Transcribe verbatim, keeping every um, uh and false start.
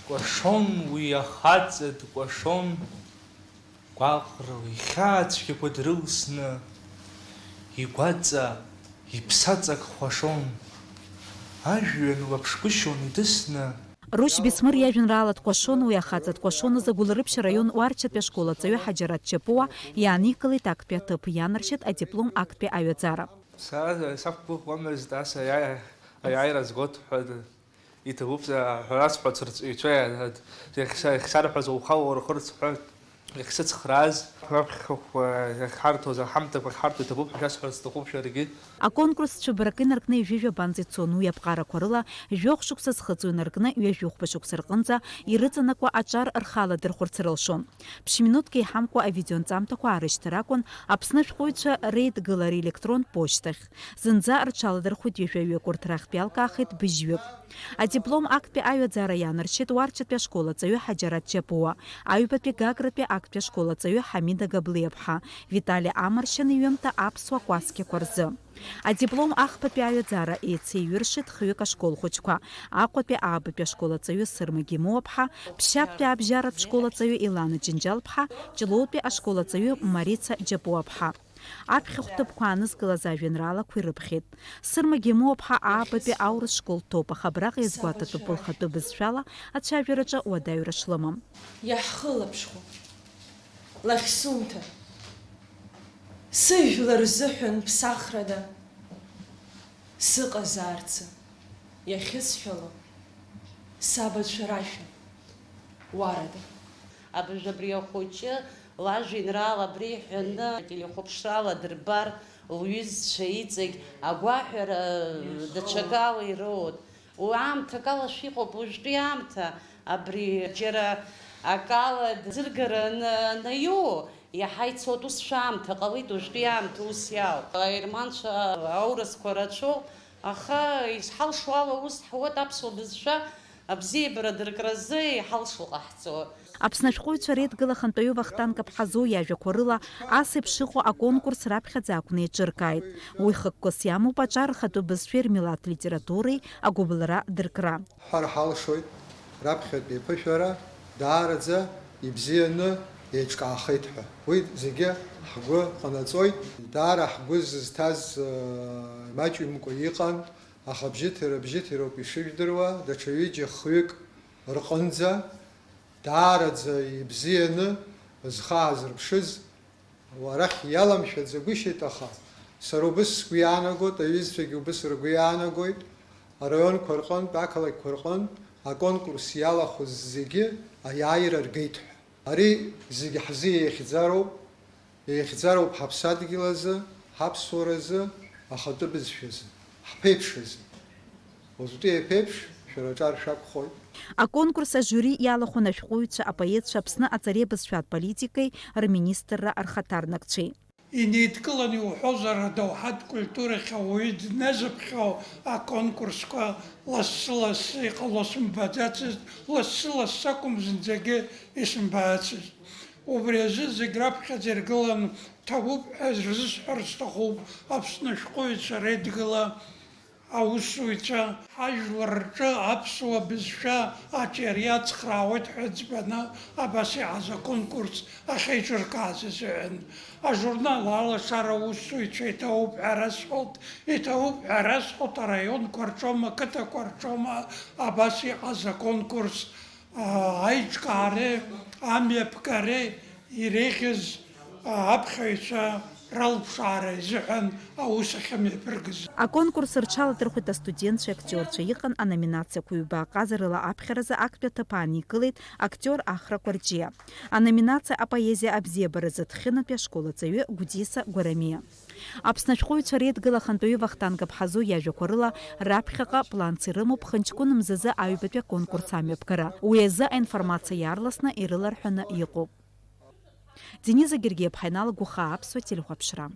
Кәашон уи ахаҵа, дкәашон, гәаҟрала ихьаа цәгьақәа дрылсны, игәаҵа, иԥсаҵак хәашон. Ажәҩан лаԥшгәышьон идысны. Рушь Бесмыр иажәеинраала Дкәашон уи ахаҵа, дкәашон азы Гәылрыԥшь араион Уарчатәи ашкол аҵаҩы Ҳаџьараҭ Чапуа иааникылеит актәи аҭыԥ, ианаршьеит адиплом актәи аҩаӡара. Сара сақәгәыӷуамызт ас аиааира, аиааира згоит ҳәа. Иҭабуп, ҳәа расҳәоит сырҵаҩцәа, иахьса-, иахьсарҳәаз ухала урхырц ҳәа, иахьсыцхрааз, раԥхьахәқәа иахьҳарҭоз, аҳамҭақәа ахьҳарҭо иҭабуп ҳәа шәасҳәарц сҭахуп шәаргьы. Аконкурс цәыббрак инаркны ҩажәи жәабанӡа ицон, уи аԥҟарақәа рыла жәохә шықәса зхыҵуа инаркны ҩажәи хәба шықәса рҟынӡа ирыҵанакуа аҿар рхы аладырхәырц рылшон. Ԥшь-минуҭк еиҳамкәа авидеоанҵамҭақәа аарышьҭыр акәын Аԥсны ашәҟәыҩҩцәа реидгылара електронтә ԥошьҭахь. Зынӡа рҽаладырхәит ҩажәаҩык, урҭ рахьтә иалкаахеит быжьҩык. Адиплом актәи аҩаӡара ианаршьеит Уарчатәи ашкол аҵаҩы Ҳаџьараҭ Џьапуа, аҩбатәи Гагратәи актәи ашкол аҵаҩы Ҳамида Габлиаԥҳа, Витали Амаршьан иҩымҭа аԥсуа кәасқьақәа рзы. Адиплом ахԥатәи аҩаӡара еицеиҩыршеит хҩык ашкол хәыҷқәа, Аҟәатәи аабатәи ашкол аҵаҩы Сырма Гемуаԥҳа, Ԥшьаԥтәи абжьаратә школ аҵаҩы Елана Џьынџьалԥҳа, Ҷлоутәи ашкол аҵаҩы Марица Џьапуаԥҳа. Аԥхьахә ҭыԥқәа аанызкылаз ажәеинраалақәа ирыԥхьеит. Сырма Гемуаԥҳа аабатәи аурыс школ ҭоуп, аха абраҟа иазгәаҭатәуп лхатәы бызшәала ацәажәараҿы уадаҩра шлымам. Иаҳхылаԥшхәа, лахьсумҭа, сыжәлар рзыҳәан ԥсахрада сыҟазаарцы иахьысҳәало, сабацәа рашәа уарада. Абыржә абри ахәыҷы лажәеинраала абри иҳәаны ателехәаԥшрала дырбар, лҩызцәа иҵегь агәаҳәара даҽакала ироуеит. Уи аамҭа акала шәыҟоуп, уажәтәи аамҭа абри џьара акала ӡыргара ана-, анаиу, иаҳа ицоит, ус шәаамҭа ҟалеит, уажәтәи аамҭа ус иаауп. Аерманцәа аурысқәа рацәоуп, аха изҳалшо ала ус ҳуеит, аԥсуа бызшәа абзиабара дыркразы иҳалшо ҟаҳҵоит. Аԥсны ашәҟәыҩҩцәа реидгыла ахантәаҩы Вахтанг Аԥҳазоу иажәақәа рыла, ас еиԥш иҟоу аконкурс раԥхьаӡа акәны еиҿыркааит. Уи хықәкыс иамоуп аҿар рхатәы бызшәеи рмилаҭ литературеи агәыбылра дыркра. Ҳәара ҳалшоит, раԥхьатәи аԥышәара даараӡа ибзианы еиҿкаахеит ҳәа. Уи зегьы ҳгәы ҟанаҵоит. Даара ҳгәы зызҭаз, э, имаҷымкәа иҟан, аха бжьыҭира, бжьыҭироуп ишыжәдыруа, даҽа ҩыџьа хҩык рҟынӡа даараӡа ибзианы зхы аазырԥшыз, арахь иаламшәаӡагәышьеит, аха сара убыс сгәы иаанагоит, аҩызцәагьы убыс ргәы иаанагоит, араионқәа рҟынтә, ақалақьқәа рҟынтә аконкурс иалахәыз зегьы аиааира ргеит ҳәа. Ари зегьы ҳзы еихьӡароуп, еихьӡароуп ҳаԥсадгьыл азы, ҳаԥсуара азы, ахатәы бызшәа азы, ҳԥеиԥш азы. Уажәтәи еиԥеиԥш шәара аҿар шәакәхоит. Аконкурс ажиури иалахәын ашәҟәыҩҩцәа, апоетцәа, Аԥсны аҵареи абызшәатә политикеи рминистрра рхаҭарнакцәеи. Инеидкыланы иуҳәозар, адоуҳатә культурахь ауаҩы дназыԥхьо аконкурсқәа лассы-лассы иҟало сымбаӡацызт, лассы-лассы акәым, зынӡагьы исымбаӡацызт. Убри азы зегь раԥхьаӡа иргылан, ҭабуп ҳәа рзысҳәар сҭахуп Аԥсны ашәҟәыҩҩцәа реидгыла аусзуҩцәа, ҳажәлар рҿы аԥсуа бызшәа аҿиара иацхраауеит ҳәа ӡбаны абас иҟаз аконкурс ахьеиҿыркааз азыҳәан. Ажурнал Алашара аусзуҩцәа иҭабуп ҳәа расҳәоит, иҭабуп ҳәа расҳәоит, араионқәа рҿоума, ақыҭақәа рҿоума абас иҟаз аконкурс, аа, аиҿкаареи амҩаԥгареи иреиӷьыз аԥхьаҩцәа ралԥшаара изыҳәан аус ахьымҩаԥыргаз. Аконкурс рҽаладырхәит астудентцәеи актиорцәеи. Иҟан аноминациақәа ҩба, ҟазарыла аԥхьаразы актәи аҭыԥ ааникылеит актиор Ахра Кәарҷиа. Аноминациа апоезиа абзиабаразы Ҭхьынатәи ашкол аҵаҩы Гәдиса Гәарамиа. Аԥсны ашәҟәыҩҩцәа реидгыла ахантәаҩы Вахтанг Аԥҳазоу иажәақәа рыла, раԥхьаҟа планс ирымоуп хынҷкәын мзазы аҩбатәи аконкурс амҩаԥгара. Уи азы аинформациа иаарласны ирыларҳәаны иҟоуп. Дениза Гергиаԥҳа иналагәыхаа, Аԥсуа телехәаԥшра.